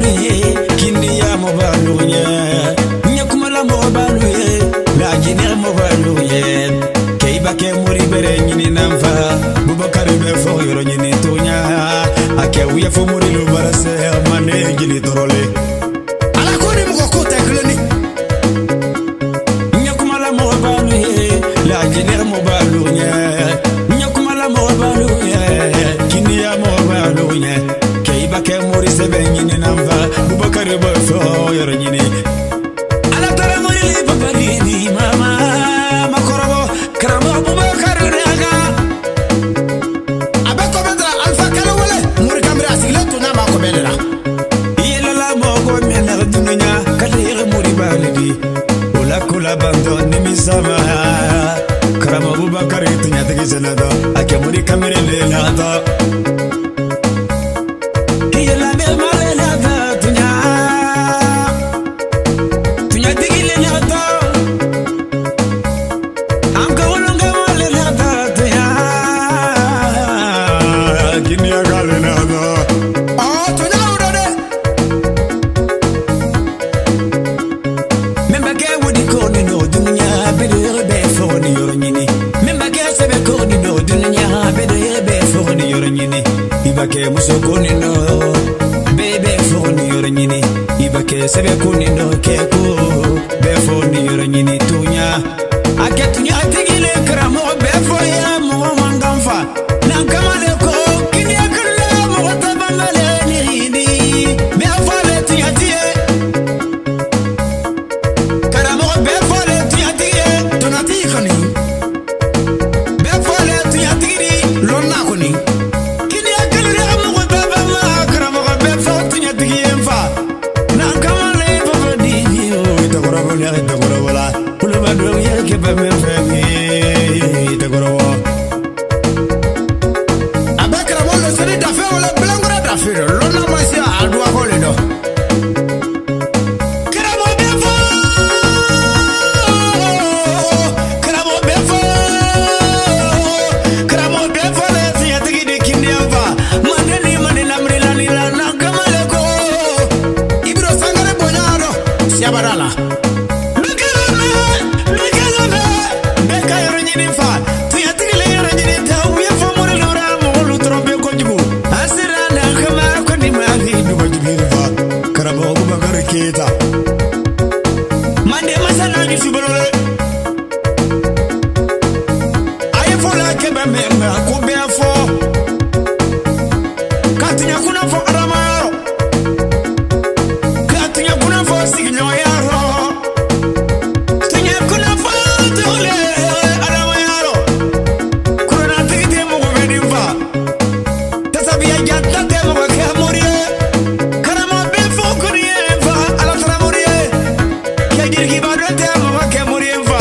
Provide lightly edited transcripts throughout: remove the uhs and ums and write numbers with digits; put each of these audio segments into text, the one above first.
balu ye, kindiya mɔgɔ balu ye, ɲɛkumala mɔgɔ balu ye, lajinɛ mɔgɔ balu ye. Keiba kɛ mori bɛrɛ ɲini nan fa, Bubakari bɛ fɔ yɔrɔ ɲini tunya. A kɛ u ye fɔ morilu barase mande jeli tɔrɔle. Ala ko ni mɔgɔ ko tɛ kelen ni. Ɲɛkumala mɔgɔ balu ye, lajinɛ mɔgɔ balu ye, ɲɛkumala mɔgɔ balu ye, kindiya mɔgɔ balu ye. Keiba kɛ mori sɛbɛn ɲini nan fa, Bubakari bɛ fɔ yɔrɔ ɲini. Ala taara mori babari di mama makɔrɔbɔ karamɔgɔ Bubakari daga. A bɛ kɔbɛ dara Alifa Kalo wele Mori Kamere a sigilen tun n'a ma kɔbɛ de la. Yɛlɛla mɔgɔ min na dunuya k'ale yɛrɛ mori b'ale di. O la ko labantɔ nimisama. Karamɔgɔ Bubakari tuɲatigi sɛnɛtɔ a kɛ mori kamere le latɔ. Yɛlɛ bɛ male latɔ tuɲa. Tuɲatigi le latɔ. An ka wolonka male latɔ tuɲa. Kiniya k'ale latɔ. Ɔ tɔɲa y'o dɔn dɛ. Min bɛ kɛ wodi ko ni n'o dunuya bɛɛ de bɛ fɔ ni yɔrɔ ɲini. Min bɛ kɛ sɛbɛ ko ni n'o dunuya bɛɛ de bɛ fɔ ni yɔrɔ ɲini. I b'a kɛ muso ko ni n'o bɛɛ bɛ fɔ ni yɔrɔ ɲini. I b'a kɛ sɛbɛ ko ni n'o kɛ ko bɛɛ fɔ ni yɔrɔ ɲini tunya. A kɛ tunya tigi le karamɔgɔ bɛɛ fɔ ya mɔgɔ man kan fa. N'an kamalen ko kiniya kiri la mɔgɔ tɛ banbalen ni bɛɛ fɔ le tunya ti ye. Karamɔgɔ bɛɛ fɔ le tuɲatigi ye. Tɔnatigi kɔni. Bɛɛ fɔ le tuɲatigi di. Lɔnna kɔni. Kiniya kelen de mɔgɔ bɛɛ bɛ ma karamɔgɔ bɛɛ fɔ tuɲatigi ye n fa. N'an kamalen fɔ di o tɛkɔrɔbɔ ne tɛkɔrɔbɔ la. Kulubadon ye kɛ bɛ min fɛ ye tɛkɔrɔbɔ. A bɛ karamɔgɔ lɔsɔni dafe wala bilankura dafe dɔ lɔnna ma se a duwakɔ le dɔ. Karamɔgɔ bɛɛ fɔ, karamɔgɔ bɛɛ fɔ, karamɔgɔ bɛɛ fɔ le tiɲɛtigi de kindiya fa. Mande ni mande lamini la ni la n'an kamalen ko. Ibiro Sangare bonya dɔ siyabara la. Bɛɛ ka mɛn, bɛɛ ka mɛn, bɛɛ ka yɔrɔ ɲini fa. Tiɲɛtigi le yɔrɔ ɲini ta, u ye fɔ mori lora mɔgɔlu tɔrɔ bɛ kojugu. An sera n'an kama ko ni ma fi duba jigin fa. Karamɔgɔ Bubakari Keyita. Mande masa n'a jusu bolo le. A ye fɔ la kɛmɛ mɛ mɛ a ko bɛɛ fɔ. Ka tiɲɛ kunna fɔ Adama yɔrɔ. Ka tiɲɛ kunna fɔ sigiɲɔgɔnya yɔrɔ. Tiɲɛ kunna fɔ tole Adama yɔrɔ. Kuranatigi tɛ mɔgɔ bɛ nin fa. Tasabiya jata tɛ mɔgɔ kɛ mori ye. Karamɔgɔ bɛ fɔ kɔni ye n fa, Ala taara mori ye. Kɛ jirikiba dɔ tɛ mɔgɔ kɛ mori ye n fa.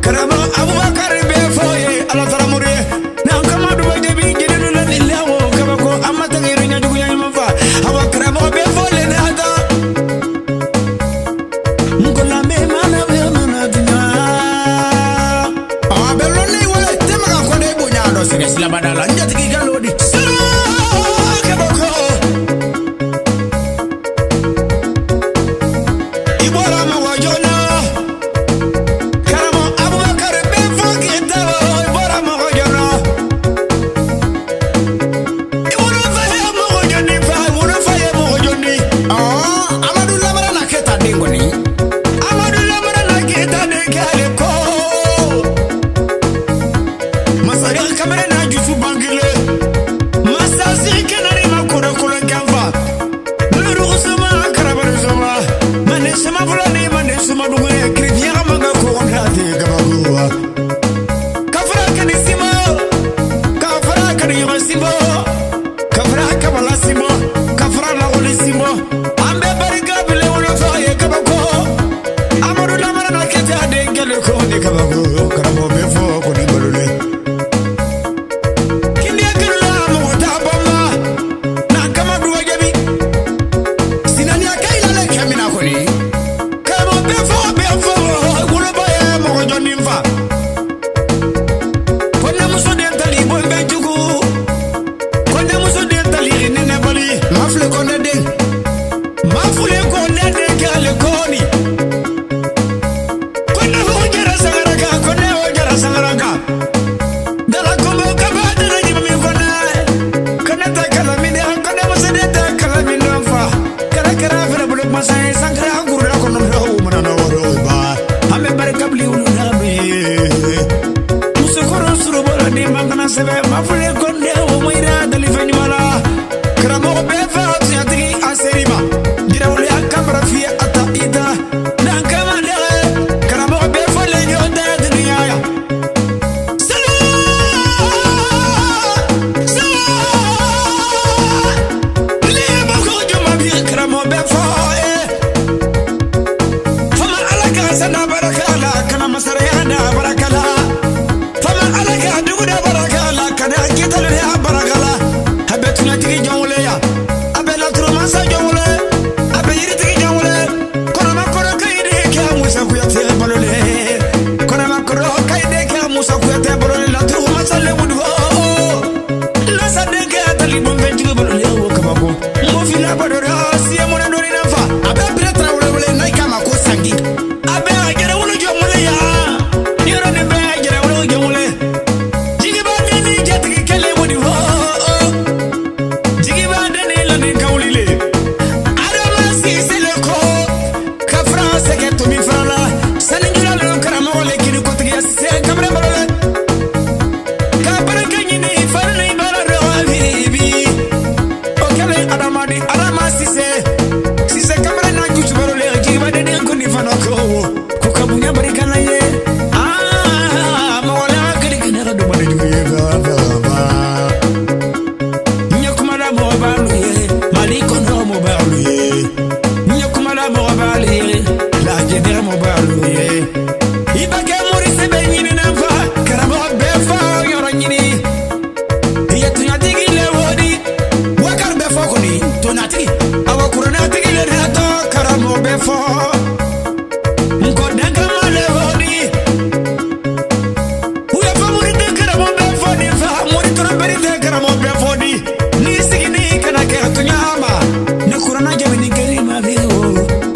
Karamɔgɔ Abubakari bɛ fɔ ye, Ala taara mori ye. N'an kama duba jaabi jeli dɔ la ni lɛwo kabako an ma tɛgɛ yɛrɛ ɲɛjuguya ɲuman fa. Awa karamɔgɔ bɛ fɔ le n'a ta. Nkola bɛ mana bɛ mana dunya. Ɔ a bɛ lɔnni wele tɛmɛ ka kɔnde bonya dɔ sɛgɛ silabada la n jatigi ka l'o di. Sira kabako. I bɔra mɔgɔ joona. Karamɔgɔ Abubakari bɛ fɔ k'i ta i bɔra mɔgɔ joona. I wolofa ye mɔgɔ jɔni fa, i wolofa ye mɔgɔ jɔni. Ɔ Amadu lamara na kɛ ta den kɔni. Amadu lamara na k'i ta den k'ale kɔ. Masakɛ kamalen n'a jusu bangele. Masasi kɛnɛ ni ma kɔrɔ kolon kɛnfa. Nurugu suma karabari suma. Mande suma fɔlɔ ni mande suma dugu ye. Kiritiya ka man ka kɔgɔ n'a tɛ kabako wa. Ka fara ka ni sima. Ka fara ka ni ɲɔgɔn simbo. Ka fara kabala simbo. Ka fara lawuli simbo. An bɛ barika bile wolofa ye kabako. Amadu lamara na kɛ tɛ a den kɛlɛ ko ni kabako. Karamɔgɔ bɛ fɔ ko ni balolen. Kindiya kelen la mɔgɔ t'a bɔ n ma. N'an kama duba jaabi. Sinaniya kɛ i lale kɛ min na kɔni. Karamɔgɔ bɛ fɔ bɛ fɔ woloba ye mɔgɔ jɔnni fa. Kɔnɛmuso den tali bɔ bɛ jugu. Kɔnɛmuso den tali nɛnɛbali. Mafile kɔnde den. Sise Kamara balo ka baraka ɲini fari bara dɔ bibi o kɛlen adamaden Adama Sise Sise Kamara n'a jusu balo le jigiba den ko ni fana ko ko ka bonya barika la ye aa mɔgɔ la kelen kelen ka dɔn de jugu ye va va va ɲɛ kuma la mɔgɔ b'alu ye Mali kɔnɔ mɔgɔ b'alu ye ɲɛ kuma la mɔgɔ b'alu ye lajɛdɛrɛ mɔgɔ b'alu ye i b'a kɛ mori sɛbɛn ɲini na fa karamɔgɔ bɛɛ fa yɔrɔ ɲini i ye tuɲatigi le wodi Wakari bɛ fɔ kɔni tonatigi awa kuranɛtigi le natɔ karamɔgɔ bɛɛ fɔ nkɔ dankama le wodi u ye fɔ mori tɛ karamɔgɔ bɛɛ fɔ nin fa mori tɔrɔbɛri tɛ karamɔgɔ bɛɛ fɔ di n'i sigini kana kɛ tuɲa ma ni kuranɛ jabini kɛri ma bi o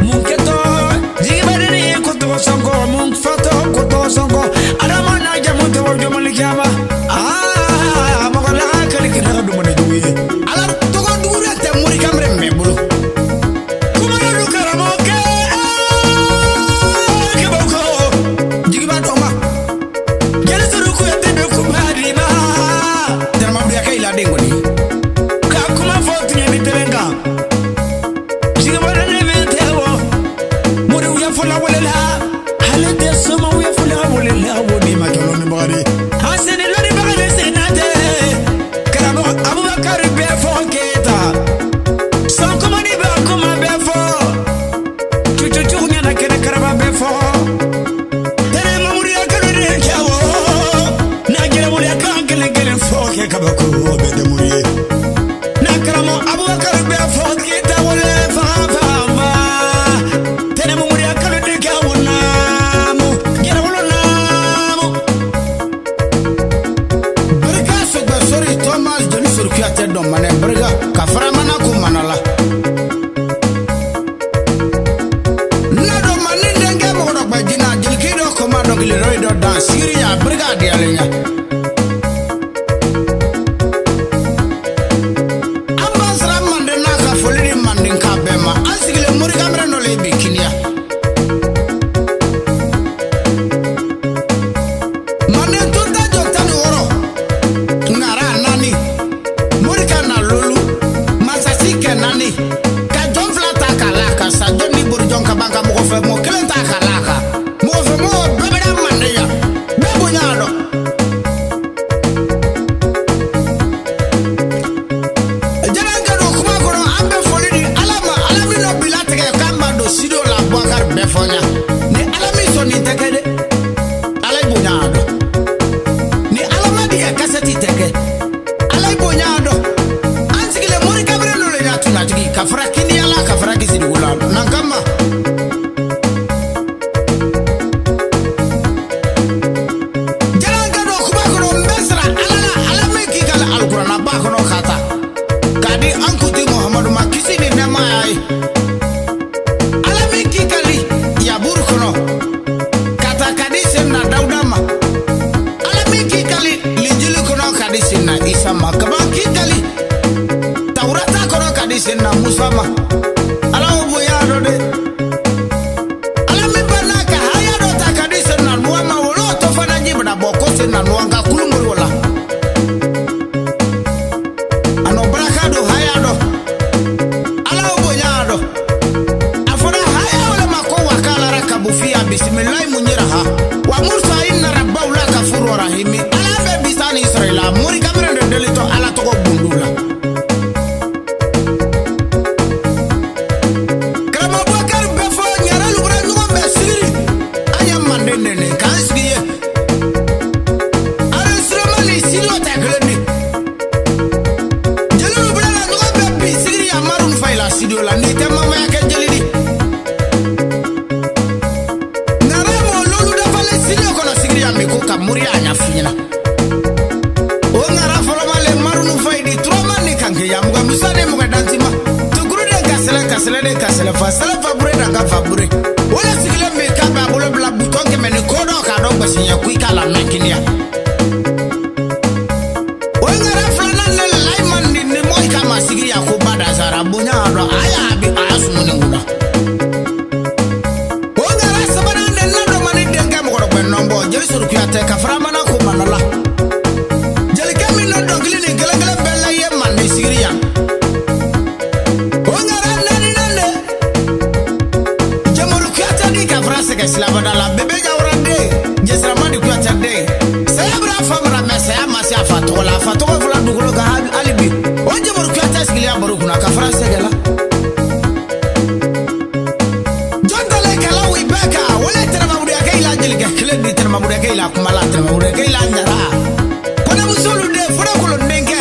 mun kɛtɔ jigibadenni ko tɔgɔ sɔnkɔ mun fatɔ ko tɔgɔ sɔnkɔ adama n'a jamu tɔgɔ jɔmali kiyama aa mɔgɔ la kali kɛnɛ ka dumuni jugu ye ala tɔgɔ dugu tɛ mori kamere mɛ bolo kumana karamɔgɔkɛ kabako jigiba dɔ ma jeli suru kuyate bɛ kuma di ma tɛrɛmabuduyakɛ i la den kɔni ka kuma fɔ tiɲɛ ni tɛmɛ kan jigibada ne bɛ tɛ wɔ moriw ya fɔla wele la ale tɛ somaw ya fɔla wele la wo ni ma kɛ lɔnnibaga de an seni lɔnnibaga de senna tɛ karamɔgɔ Abubakari bɛɛ fɔ Keyita sɔnkomani bɛ kuma bɛɛ fɔ cucucu ɲɛna kɛnɛ karaba bɛɛ fɔ tɛnɛ mamuriya kalo de kɛ wo n'a jɛnɛmoriya kan kelen kelen fɔ kɛ kabako bɛɛ tɛ mori ye n'a karamɔgɔ Abubakar bɛ fɔ Keyita wele fa fa fa tɛnɛ mamuriya kalo de kɛ wo naamu jɛnɛwolo naamu barika sɔgbɛ sori tɔma joli sori kuyatɛ dɔn manɛ barika ka fara mana ko mana la na dɔn ma ni denkɛ mɔgɔ dɔ gbɛ jina jeliki dɔ kɔma dɔnkili dɔ dɔ dan siri ya barika diyalen ya an b'an sara manden n'a ka foli di manden ka bɛɛ ma an sigilen mori kamere nɔ le bi kiniya manden tunta jɔ 16 ŋara 4 mori ka na lolu masasi kɛ 4 ka jɔn 2 ta k'a la ka sa jɔn ni borijɔn ka ban ka mɔgɔ fɛ mɔgɔ kelen ta k'a la kan mɔgɔ fɛ mɔgɔ bɛɛ bɛ da manden yan bɛɛ bonya a dɔn jalankɛ don kuma kɔnɔ an bɛ foli di ala ma ala min nɔ bila tigɛ k'an b'a don studio la Boubacar bɛɛ fɔ ɲa ni ala min sɔn nin tɛ kɛ dɛ ala ye bonya a dɔn ni ala ma di kɛ kasɛti tɛ kɛ ala ye bonya a dɔn an sigilen mori kabiri n'o le la tunatigi ka fara kiniya la ka fara kisidugu la nan kama jalankɛ don kuma kɔnɔ n bɛ sara ala la ala min k'i ka alikuranaba kɔnɔ ka taa k'a di an kuntigi Muhamadu ma kisi ni nɛɛma y'a ye ala min k'i kali yaburu kɔnɔ ka taa ka di senna Dawuda ma ala min k'i kali linjili kɔnɔ ka di senna Isa ma kaban k'i kali tawurata kɔnɔ ka di senna Musa ma ala o bonya dɔ dɛ ala min banna ka haya dɔ ta ka di senna Nuwa ma olu tɔ fana ji bɛna bɔ ko senna Nuwa ka kulu mori o la ano baraka do haya dɔ ala o bonya dɔ a fɔra haya wala ma ko wakalara kabufiya bisimilayi munyira ha wa musa inna rabbahu la kafuru rahimi ala bɛ bisani israila mori kamere de delitɔ ala tɔgɔ bundu la karamɔgɔ Boubacar bɛ fɔ ɲara lubura ɲɔgɔn bɛ sigiri an ye manden nene k'an sigi ye enregistrement ni studio tɛ kelen di jeliw bɛ na ɲɔgɔn bɛ bi sigiri ya Maroon 5 la studio la n'i tɛ mamaya kɛ jeli di ŋara mɔ lolu dafalen studio kɔnɔ sigiri ya min ko ka moriya ɲɛf'i ɲɛna o ŋara fɔlɔ ma le Maroon 5 di turama ni kanke ya muga musa ni muga dantima tukuru de kasɛlɛ kasɛlɛ de kasɛlɛ fa sɛlɛ fa bure danka fa bure o le sigilen min k'a b'a bolo bila butɔn 100 ni kɔ dɔ k'a dɔn gosi ɲɛ ko i k'a lamɛn kiniya o ŋara filanan ne layiman ni ni mɔgɔ ka ma sigiri ya ko badasara bonya dɔn a y'a bi a y'a sumu ni kunna o ŋara sabanan ne na dɔ ma ni denkɛ mɔgɔ dɔ gbɛ nɔnbɔ jeli sɔrɔ kuyate kɛ i la kuma la tɛmɛ o de kɛ i la ɲara kɔnɛmusolu den fɔlɔ kolon denkɛ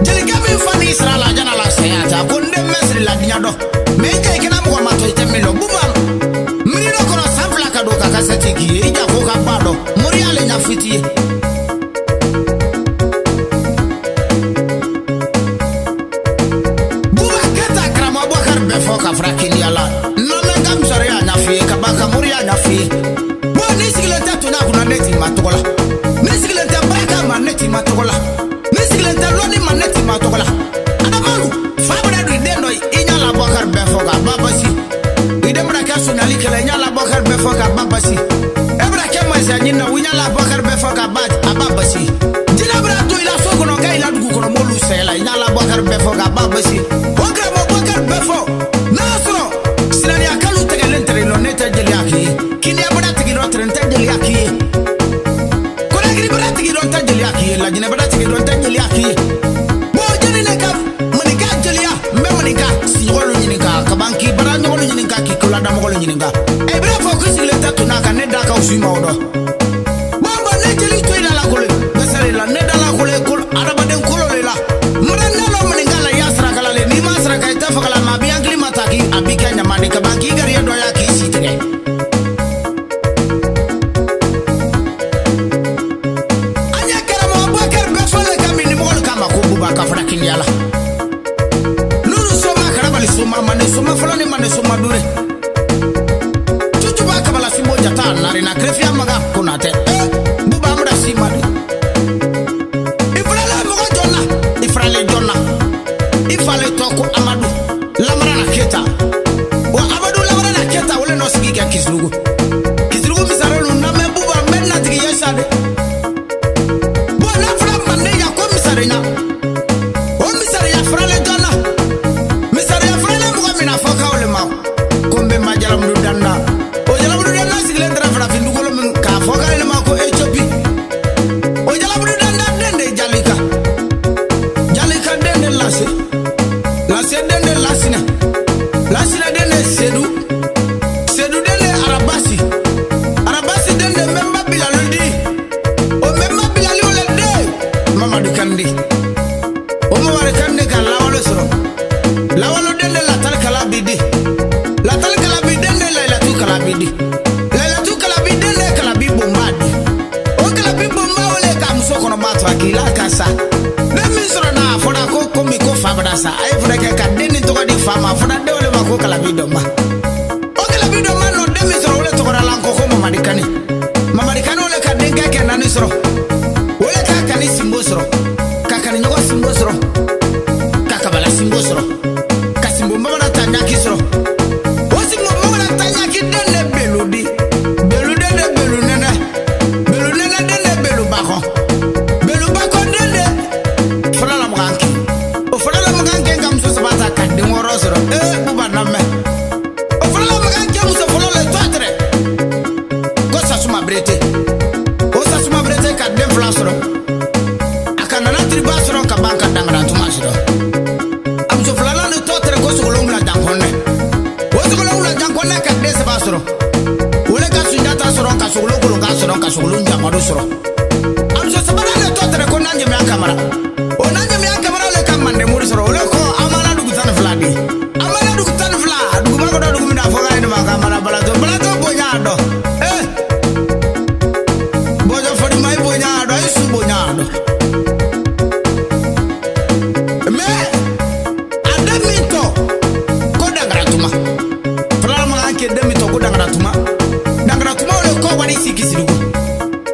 jelikɛ min fa n'i sara la jana la saya ta ko n den bɛ siri la diɲɛ dɔn mɛ i jɛ i kɛnɛ mɔgɔ ma to i tɛ min dɔn buba miiri dɔ kɔnɔ san 2 ka don ka kasɛti k'i ye i ja ko ka ba dɔn moriya le ɲa fiti ye. Buba Keta karamɔgɔ Bubakari bɛɛ fɔ ka fara kiniya la nɔnɔ ka misariya ɲa f'i ye ka ban ka moriya ɲa f'i ye. Bon ni sigilen tɛ tuna kunna ne t'i ma tɔgɔ la, ni sigilen tɛ barika ma ne t'i ma tɔgɔ la, ni sigilen tɛ lɔnni ma ne t'i ma tɔgɔ la. Adamalu fa bɛna don i den dɔ i ɲa la Bubakari bɛɛ fɔ ka ba basi, i den bɛna kɛ sonyali kɛlɛ i ɲa la Bubakari bɛɛ fɔ ka ba basi, e bɛna kɛ masaya ɲini na i ɲa la Bubakari bɛɛ fɔ ka ba a ba basi, jinɛ bɛna don i la so kɔnɔ k'a i la dugu kɔnɔ m'olu sɛgɛ la i ɲa la Bubakari bɛɛ fɔ ka ba basi. O karamɔgɔ Bubakari bɛɛ fɔ n'a y'a sɔrɔ sinaniya kalu tɛgɛlen tɛrɛ nɔ ne tɛ jeliya k'i ye, kiniya bɛna tigi dɔ tɛrɛ n tɛ jeliya k'i ye, kɔnakiri bɛna tigi dɔ n tɛ jeliya k'i ye, lajinɛ bɛna tigi dɔ n tɛ jeliya k'i ye. Bon jeli ne ka maninka jeliya n bɛ maninka siɲɔgɔnw ɲininka kaban k'i bara ɲɔgɔnw ɲininka k'i koladamɔgɔw ɲininka e bɛna fɔ k'i sigilen tɛ tuna kan ne da ka wusu ma o dɔn. Bon bon ne jeli to i la lakole gbɛsɛri la ne da lakole kolo adamaden kolo le la mɔdɛ ne lɔ maninka la i y'a saraka la le n'i ma saraka i tɛ faga la ma a b'i hakili ma ta k'i a b'i kɛ ɲama de kaban k'i garijɛ dɔ ya k'i si tigɛ. An ye karamɔgɔ Bubakari bɛɛ fɔlen ka min ni mɔgɔlu k'a ma ko Buba ka fara kiniya la. Nuru soma karabali soma mande soma fɔlɔ ni mande soma dure. Tutuba kabala simbo jata narina krefiya maga konatɛ. Buba an bɛna si ma de. I farala mɔgɔ jɔn na, i faralen jɔn na. I falen tɔ ko Amadu Lamarana Keta. O Amadu Lamarana Keta o le nɔ sigi kɛ Kisilugu. Kisilugu misarolu namɛ Buba n bɛ natigi ye sa de. Bon n'a fɔra mande ya ko misarenya. O misariya faralen jɔn na. Misariya faralen mɔgɔ min na fɔ k'aw le ma. Ko n bɛ ma jalamudu danda. O jalamudu danda sigilen taara farafin dugukolo min k'a fɔ k'ale ma ko Ethiopie. O jalamudu danda den de ye Jalika. Jalika den de Lase. Lase den de Lasinɛ. Lasinɛ den de Sedu. Sedu den de Arabasi. Arabasi den de Mɛnba Bilaludi. O Mɛnba Bilali o le den Mamadu Kande. O Mamadu Kande ka lawale sɔrɔ. Lawale den de Latali Kalabi di. Latali Kalabi den de Layilatu Kalabi di. Layilatu Kalabi den de Kalabi Bonba di. O Kalabi Bonba o le ka muso kɔnɔma to a k'i la ka sa. Ne min sɔrɔ n'a fɔra ko komi ko fa bɛna sa, a ye fɛɛrɛ kɛ ka den nin tɔgɔ di fa ma, a fɔra den o le ma ko Kalabi Dɔnba. O Kalabi Dɔnba nɔ den min sɔrɔ o le tɔgɔra la nkɔ ko Mamadi Kane. Mamadi Kane o le ka denkɛ kɛ 4 sɔrɔ. O le ka kani sinbo sɔrɔ. Ka kani ɲɔgɔn sinbo sɔrɔ. Ka kabala sinbo sɔrɔ. Ka sinbo bamanan ta ɲaki sɔrɔ. O sinbo bamanan ta ɲaki den de Belu di. Belu den de Belu nɛnɛ. Belu nɛnɛ den de Belu bakɔ. Belu bakɔ den de fɔlɔ la makan kin. O fɔlɔ la makan kin ka muso 3 ta ka den 6 sɔrɔ. Buba lamɛn. O fɔlɔ la makan kin muso fɔlɔ le tɔ tɛrɛ. Ko Sasuma Berete. O Sasuma Berete ka den 2 sɔrɔ. A ka nana tiriba sɔrɔ ka ban ka dangaratuma sɔrɔ. A muso filanan ni tɔ tɛrɛ ko Sogolonwula Jankɔnɛ. O Sogolonwula Jankɔnɛ ka den 3 sɔrɔ. O le ka Sunjata sɔrɔ ka Sogolon Kolonka sɔrɔ ka Sogolon Jamadu sɔrɔ. A muso sabanan le tɔ tɛrɛ ko Nanjɛmɛya Kamara. O Nanjɛmɛya Kamara le ka Mandemori sɔrɔ. O le ko Amana dugu 12 de. Amana dugu 12, duguba kɔnɔ dugu min na fɔ k'a ye ne ma ko Amana Balato. Balato bonya a dɔn. Bɔjɔ fɔdima i bonya a dɔn, i su bonya a dɔn. Mais a den min tɔ ko Dangaratuma. Fɔlɔ ke den min tɔ ko Dangaratuma. Dangaratuma o le kɔ wari si Kisidugu.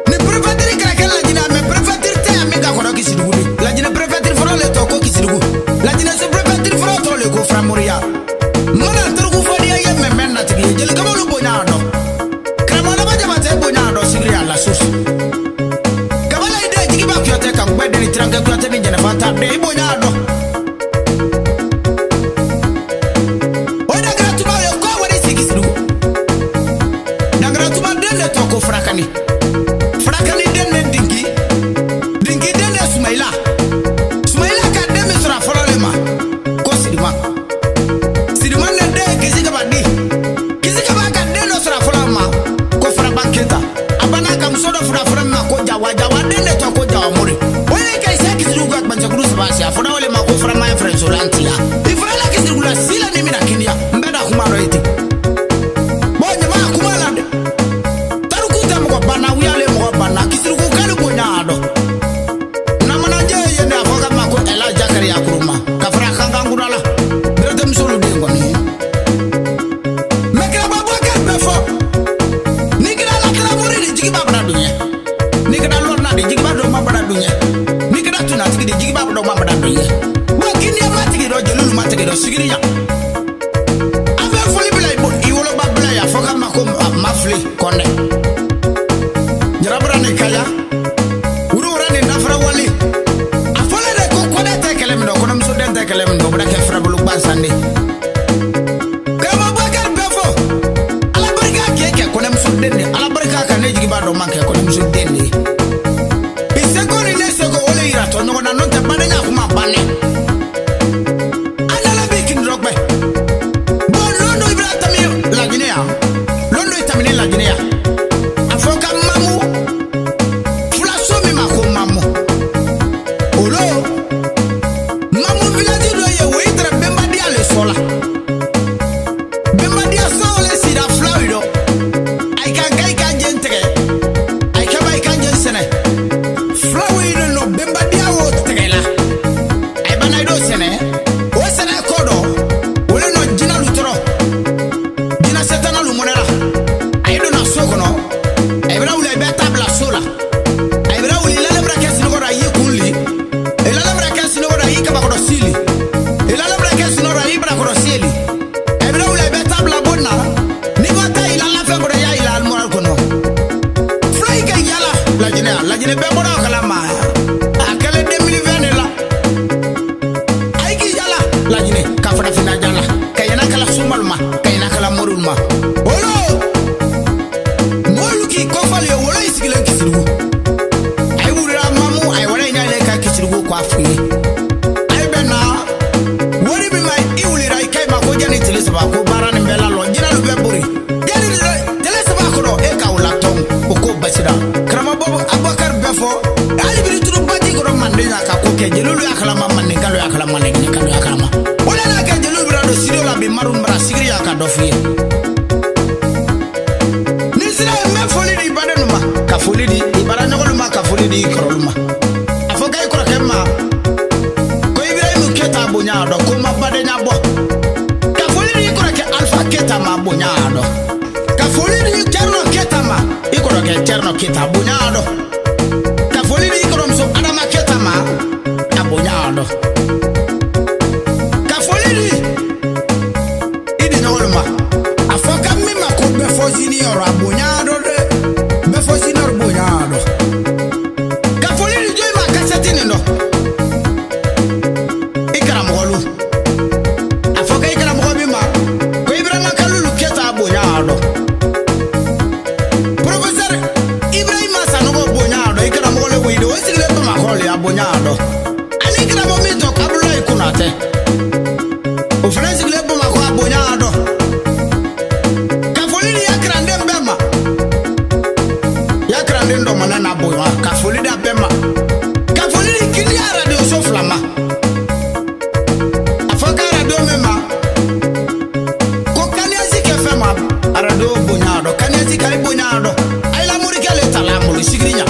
Ni préfecture kɛra kɛ Lajinɛ mais préfecture tɛ yan min ka kɔrɔ Kisidugu de. Lajinɛ préfecture fɔlɔ le tɔ ko Kisidugu. Lajinɛ sous préfecture fɔlɔ tɔ le ko Faramoriya. Mana tariku fɔ n'i ye mɛmɛ natigi ye jelikɛbolu bonya a dɔn. Karamɔgɔ Daba Jabatɛ bonya a dɔn sigiri a la source. Kabala i den Jigiba Kuyatɛ ka gbɛ den ni Tirankɛ Kuyatɛ ni Jɛnɛfa ta den i bonya a dɔn. O Dangaratuma ye kɔ wari si Kisidugu. Dangaratuma den de tɔ ko Farakani. Farakani den de Dinki. Dinki den de Sumayila. Sumayila ka den min sɔrɔ a fɔlɔ le ma ko Sirima. Sirima ne den ye Kisi Kaba di. Kisi Kaba ka den dɔ sɔrɔ a fɔlɔ ma ko Faraba Keta. A banna ka muso dɔ fura fura min ma ko jawa jawa den de tɔ ko jawa mori o ye ka isa kisirigu ka gbansɛkuru saba si a fɔra o le ma ko faramaya fɛrɛnsolan tiya i fura la kisirigu la si la ni mina kiniya n bɛ da kuma dɔ ye ten bɔn ɲama kuma la dɛ tariku tɛ mɔgɔ banna wuyale mɔgɔ banna kisirigu kɛli bonya a dɔn namanajɛ ye ne a fɔ ka ma ko ɛla jakari yakuruma ka fara kankan kura la beretemisolu den kɔni mɛ kiraba bɔkɛ bɛ fɔ ni kɛra la kɛra mori de jigiba bara dun ye ni kɛra lɔnna de jigiba dɔ ma bara dun ye ni kɛra tunatigi de jigiba dɔ ma bara dun ye bɔn kiniya ma tigi dɔ jeliw ma tigi dɔ sigiri yan an bɛ foli bila i bolo i woloba bila yan fɔ ka ma ko mafili kɔnɛ jarabara ni kaya wuriwura ni nafara wali a fɔlen de ko kɔnɛ tɛ kɛlɛ min dɔn kɔnɔmuso den tɛ kɛlɛ min dɔn o bɛna kɛ furabolo gbansan de karamɔgɔ Bakari bɛ fɔ ala barika k'e kɛ kɔnɛmuso den de ala barika ka ne jigi b'a dɔn man kɛ kɔnɛmuso den de ye i seko ni ne seko o le yira tɔ ɲɔgɔn na n'o tɛ badenya kuma bannen an nana bi kin dɔ gbɛ bɔn lon dɔ i bɛna tɛmɛ laginɛ yan lon dɔ i tɛmɛnen laginɛ yan a fɔ ka mamu fulaso min ma ko mamu olo mamu village dɔ ye o ye tɛrɛ bɛnbadiya le sɔ la bɛnbadiya sɔ le sira filaw yi dɔ ayi ka nka i ka jɛn tigɛ ayi ka ba i ka jɛn sɛnɛ filaw yi de nɔ bɛnbadiya wo tigɛ la ayi bana i d'o sɛnɛ o sɛnɛ kɔ dɔ o le nɔ jinalu tɔrɔ jina sɛtanalu mɔnɛ la a ye donna so kɔnɔ a bɛna wuli a bɛ taa bila so la a bɛna wuli ilale bɛna kɛ sinɔgɔ la a y'i kun li ilale bɛna kɛ sinɔgɔ la a y'i kabakɔrɔ si li ilale bɛna kɛ sinɔgɔ la a y'i barakɔrɔ si li a bɛna wuli a bɛ taa bila bon na n'i ma taa ila lafɛn kɔnɔ i y'a yila alimɔri kɔnɔ fula yi ka yala lajinɛ lajinɛ bɛɛ bɔra o kalama a kɛlen 2020 de la a yi k'i yala lajinɛ ka farafinna jala ka yɛlɛ kala sumalu ma ka yɛlɛ kala moriw ma olo mɔlu k'i kɔfali ye wolo y'i sigilen kisirigu a ye wulila mamu a ye wara in ɲalen ka kisirigu k'a f'u ye a ye bɛ na wari min ma i wulila i ka ɲi ma ko jani tile saba ko baara nin bɛɛ lalɔ jinalu bɛ bori jani tile saba kɔnɔ e ka o latɔn o ko basira karamɔgɔ Abubakar bɛɛ fɔ hali bi turu baji kɔnɔ manden y'a ka ko kɛ jeliw y'a kalama mandenkalo y'a kalama laginɛkalo y'a kalama o de n'a kɛ jeliw bɛna don siriw la bi mari mara sigiri y'a ka dɔ f'i ye ni sira ye n bɛ foli di i badenw ma ka foli di i baaraɲɔgɔnw ma ka foli di i kɔrɔlu ma a fɔ k'i kɔrɔkɛ ma ko Ibrahimu Keta bonya a dɔn ko ma badenya bɔ ka foli di i kɔrɔkɛ Alifa Keta ma bonya a dɔn ka foli di Cɛrinɔ Keta ma i kɔrɔkɛ Cɛrinɔ Keta bonya a dɔn ka foli di i kɔrɔmuso Adama Keta ma a bonya a dɔn ka foli di i di ɲɔgɔn ma a fɔ ka min ma ko bɛfɔ junior a bonya a dɔn dɛ bɛfɔ junior bonya a dɔn ka foli di jɔn ma kasɛti nin dɔn i karamɔgɔlu a fɔ k'i karamɔgɔ min ma ko Ibrahima Kalilu Keta bonya a dɔn professeur Ibrahima Sanogo bonya a dɔn i karamɔgɔ le koyi de o sigilen Bamakɔ le a bonya a dɔn ani karamɔgɔ min tɔ Abudulayi Konatɛ o fana sigilen Bamakɔ a bonya a dɔn ka foli di ya kalanden bɛɛ ma ya kalanden dɔ mana n'a bonya ka foli di a bɛɛ ma ka foli di Kiniya radio so fila ma a fɔ ka radio min ma ko Kaniyazi kɛ fɛn ma radio bonya a dɔn Kaniyazi ka i bonya a dɔn a ye lamorikɛ le ta la bolo sigiri ɲa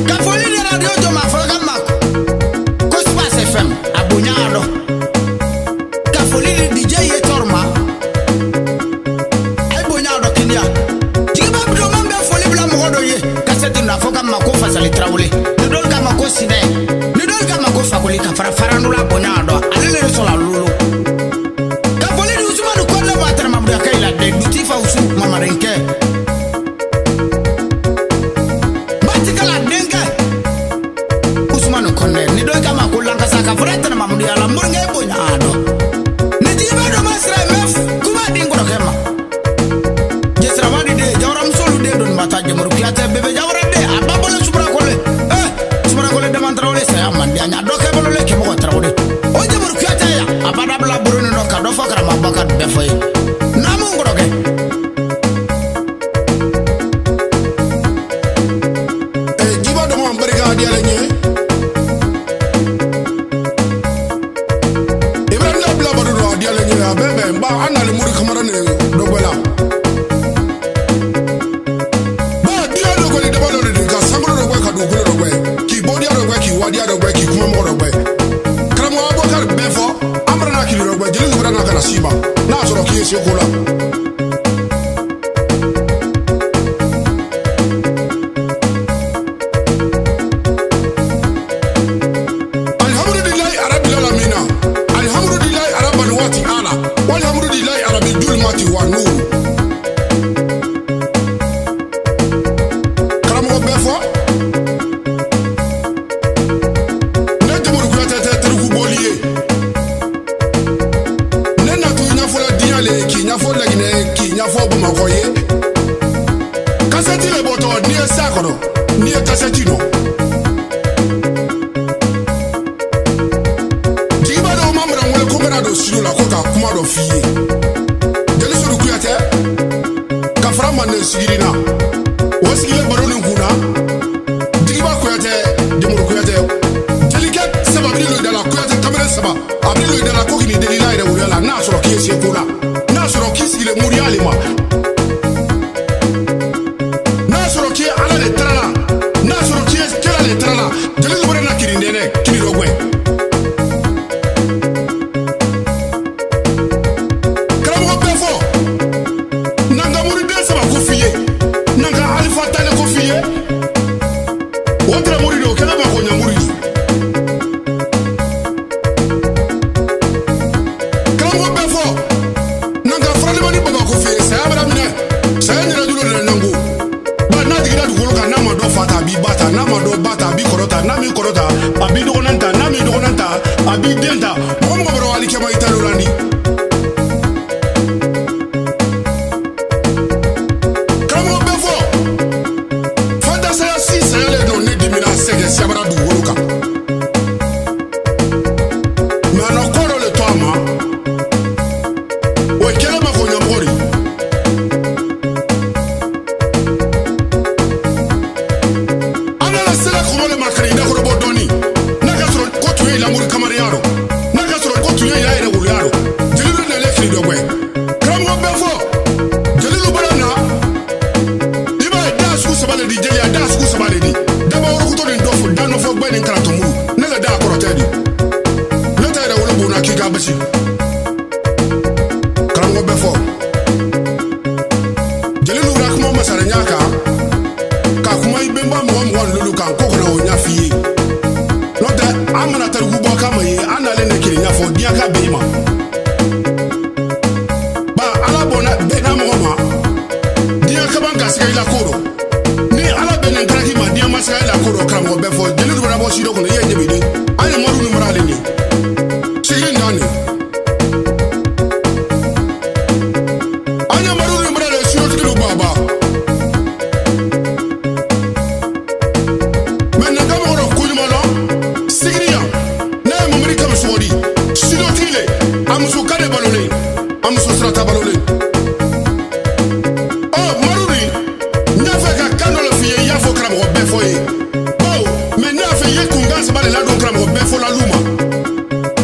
ka foli di radio jɔ ma a fɔ ka ma ko Space FM a bonya a dɔn ka foli di DJ Yetor ma a ye bonya a dɔn Kiniya jigiba bidoman bɛ foli bila mɔgɔ dɔ ye kasɛti na a fɔ ka ma ko Fasali Tarawele ni dɔw k'a ma ko Sinɛ ni dɔw k'a ma ko Fakoli ka fara farandula bonya a dɔn ale le sɔrɔ a lolo ka foli di Usumani Kɔnɛ ma tɛrɛmabuya ka yira dɛ dutifa usu mamarinkɛ batikala denkɛ Usumani Kɔnɛ ni dɔw k'a ma ko Lankasa ka fara tɛrɛmabuya la morikɛ bonya a dɔn ni jigiba dɔ ma sira ye n bɛ kuma di n kɔrɔkɛ ma jesirabadi den jawaramusolu den doni bata jamuru kuyatɛ bebe jawara den a ba bolo subura kɔlɛ se ko la. Alhamdulilayi arabil alamina, alhamdulilayi arabal waati ala, walhamdulilayi arabi julmati wa nuru. Karamɔgɔ bɛɛ fɔ ne Jamuru Kuyatɛ tɛ tariku bɔli ye. Ne natu ɲɛfɔla diɲɛ le, k'i ɲɛfɔ Laginɛ, k'i ɲɛfɔ Bamakɔ ye. Kasɛti le bɔtɔ, n'i ye sa kɔnɔ, n'i ye kasɛti nɔ. Jigiba dɔw ma mana n wele ko n bɛna don studio la ko ka kuma dɔ f'i ye. Jeli Sodu Kuyatɛ ka fara Manden sigiri na, o sigilen baro nin kun na. Jigiba Kuyatɛ, Jamuru Kuyatɛ, jelikɛ saba b'i lo da la, Kuyatɛ kamalen saba a b'i lo da la ko k'i deli la yɛrɛ woloya la, n'a sɔrɔ k'i ye se ko la, n'a sɔrɔ k'i sigilen moriya le ma, n'a sɔrɔ k'i ye Ala de tara la, n'a sɔrɔ k'i ye kira de tara la. Jeli bɔra na kiri nɛnɛ kiri dɔ gɛn. Karamɔgɔ bɛɛ fɔ n'an ka moriden saba ko f'i ye, n'an ka alifa tale ko f'i ye, o tɛrɛ mori de, o kɛlen ma ko ɲamori de. Karamɔgɔ bɛɛ fɔ n'an ka faralimani baba ko f'i ye, saya bɛna minɛ, saya ɲɛna julo de la ɲango. Ba n'a jiginna dugukolo kan, n'a ma dɔ fa ta, a b'i ba ta, n'a ma dɔ ba ta, a b'i kɔrɔ ta, n'a m'i kɔrɔ ta, a b'i dɔgɔnin ta, n'a m'i dɔgɔnin ta, a b'i den ta. Mɔgɔ mɔgɔ bɛ alikɛma i ta lo la ni. Karamɔgɔ bɛɛ fɔ fanta saya si saya le don ne dimina sɛgɛ siyabara dugukolo kan. Mɛ a na kɔ dɔ le to a ma, o ye kɛlɛ ma ko ɲɛmɔgɔ de ye. An nana sera kɔmɔ le ma ka n'i dakɔrɔbɔ dɔɔni, n'a ka sɔrɔ ko tun ye lamuru kamarenya rɔ, n'a ka sɔrɔ ko tun ye y'a yɛrɛ woloya rɔ. Jeli dɔ nalen kiri dɔ gɛn. Karamɔgɔ bɛɛ fɔ jeli dɔ bɔra na, i b'a ye da sugu saba le di jeli, a da sugu saba le di daba worokuto nin dɔ fɔ da nɔfɛ gbɛ nin karatɔmuru. Ne ka da kɔrɔtɛ di, ne ta yɛrɛ wolo bonna k'i ka basi. Karamɔgɔ bɛɛ fɔ jeli n'u ka kuma masara ɲa kan ka kuma i bɛnba mɔgɔ 25 kan ko kana o ɲɛf'i ye. N'o tɛ an mana tariku bɔ kama ye, an nalen de kiri ɲɛfɔ diɲɛ ka bɛn i ma. Ba Ala bɔnna bɛnna mɔgɔ ma, diɲɛ kaban ka siga i la ko dɔ. Ni Ala bɛnnen karaki ma, diɲɛ ma siga i la ko dɔ. Karamɔgɔ bɛɛ fɔ jeli dun bɛna bɔ si dɔ kɔnɔ, i ye ɲɛ de. An ye moriw ni mara ale de sigiri naani. An ye moriw ni mara de sirotigi baba. Mɛ nin ka mɔgɔ dɔ ko ɲuman dɔn sigiri yan, ne ye Mamadi Kami sɔgɔdi sirotigi le, a muso ka de balolen, a muso sirata balolen. Ɔ moriw ni n y'a fɛ ka kan dɔ le f'i ye, i y'a fɔ karamɔgɔ bɛɛ fɔ ye bawo. Mɛ ne y'a fɛ i ye kunkan saba de ladon karamɔgɔ bɛɛ fɔ la lu ma.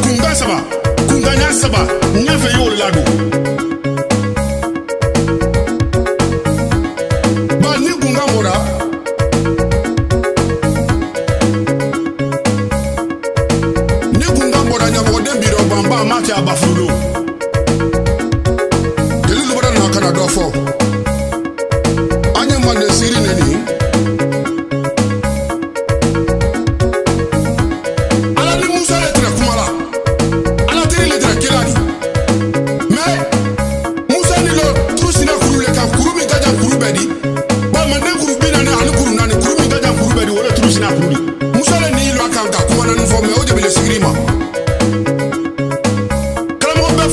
Kunkan saba, kunkan ɲa saba, n y'a fɛ i y'o de ladon. Ba ni kunkan bɔra, ni kunkan bɔra, ɲamɔgɔden bi dɔ banba a m'a kɛ a ba furu don. Jeli lubara nana ka na dɔ fɔ an ye Manden siri ne nin. Ala ni Musa le tɛrɛ kuma la, Ala teri le tɛrɛ kela di. Mɛ Musa ni lɔ turu sina kuru le kan, kuru min ka jan kuru bɛɛ di. Ba Manden kuru 40 ani kuru naani, kuru min ka jan kuru bɛɛ di, o le turu sina kuru di. Musa le n'i lɔ a kan ka kuma naani fɔ, mɛ o jabile sigiri ma. Karamɔgɔ bɛɛ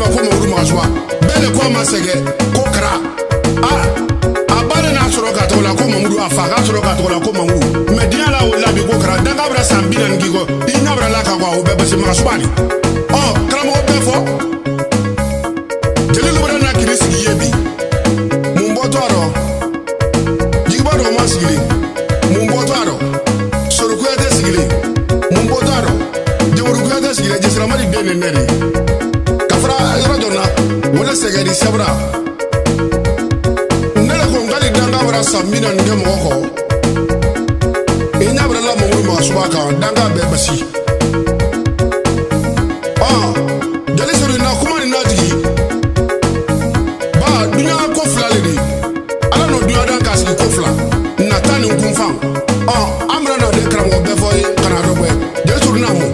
ma ko Mamadu Magasuba. Bɛɛ le ko a ma sɛgɛ ko kara. A a ba de n'a sɔrɔ k'a tɔgɔ la ko Mamadu, a fa k'a sɔrɔ k'a tɔgɔ la ko Mamadu. Mɛ diɲɛ la o la bi ko kara danga bɛna san 40 k'i kɔ, i ɲɛ bɛna la kan o bɛɛ basi Magasuba de. Ɔ karamɔgɔ bɛɛ fɔ jeli bɛna na kiri sigi ye bi. Mun bɔtɔ a rɔ? Jigiba dɔgɔma sigilen. Mun bɔtɔ a rɔ? Sori Kuyate sigilen. Mun bɔtɔ a rɔ? Jawuru Kuyate sigilen. Jɛsiramali den nin ne de ka fara yɔrɔ dɔ na wala sɛgɛri sabura. Ne le ko n k'ale danga bɔra san 40 kɛ mɔgɔ kɔ, i ɲɛ bɛra la Mamadu Magasuba kan, danga bɛɛ basi. Ɔ jeli sori na kuma nin na jigi ba dunya ko fila le de ala n'o dunya dan k'a sigi ko fila nata ni kunfan. Ɔ an bɛna na de karamɔgɔ bɛɛ fɔ ye ka na dɔ bɔ jeli sori na mɔ.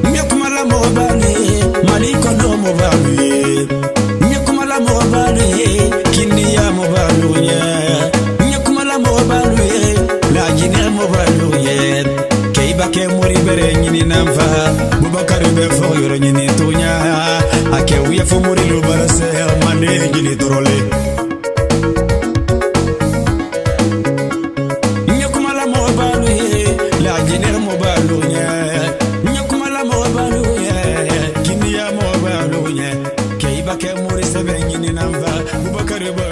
N ye kumala mɔgɔbalu ye Mali kɔnɔ mɔgɔbalu ye, n ye kumala mɔgɔbalu ye Kindiya mɔgɔbalu ye, n ye kumala mɔgɔbalu ye Lajinɛ mɔgɔbalu ye. Keyiba kɛ mori bɛrɛ ɲini na n fa Bubakari bɛ fɔ yɔrɔ ɲini tuɲa a kɛ u ye fɔ morilu barasɛ manden jeli dɔrɔlen. N ye kumala mɔgɔbalu ye Lajinɛ mɔgɔbalu ye, n ye kumala mɔgɔbalu ye Kindiya mɔgɔbalu ye. Keyiba kɛ mori sɛbɛn ɲini na n fa Bubakari bɛ